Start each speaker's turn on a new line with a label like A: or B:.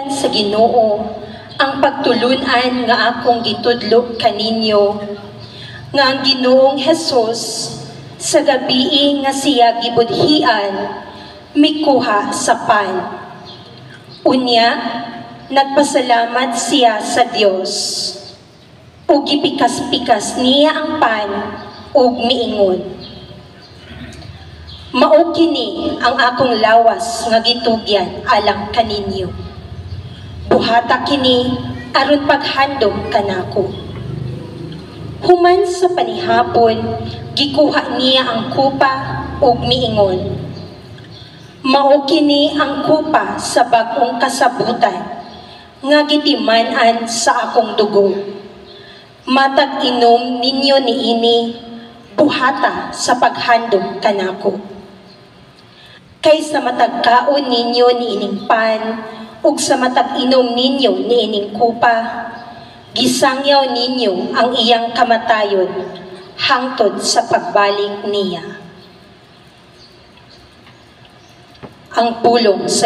A: Sa Ginoo ang pagtulunan nga akong gitudlo kaninyo, nga ang Ginoong Hesus, sa gabii nga siya gibudhian, mikuha sa pan. Unya nagpasalamat siya sa Dios ug gipikas-pikas niya ang pan ug miingon, "Mao kini ang akong lawas nga gitugyan alang kaninyo. Buhata kini aron paghandom kanako." Human sa panihapon, gikuha niya ang kupa ug miingon, "Mao kini ang kupa sa bag-ong kasabutan nga gitiman-an sa akong dugo. Matag inom ninyo niini, buhata sa paghandom kanako. Kay sa matag kaon ninyo niining pan ug sa matag inom ninyo niining kupa, gisangyaw ninyo ang iyang kamatayon hangtod sa pagbalik niya." Ang pulong sa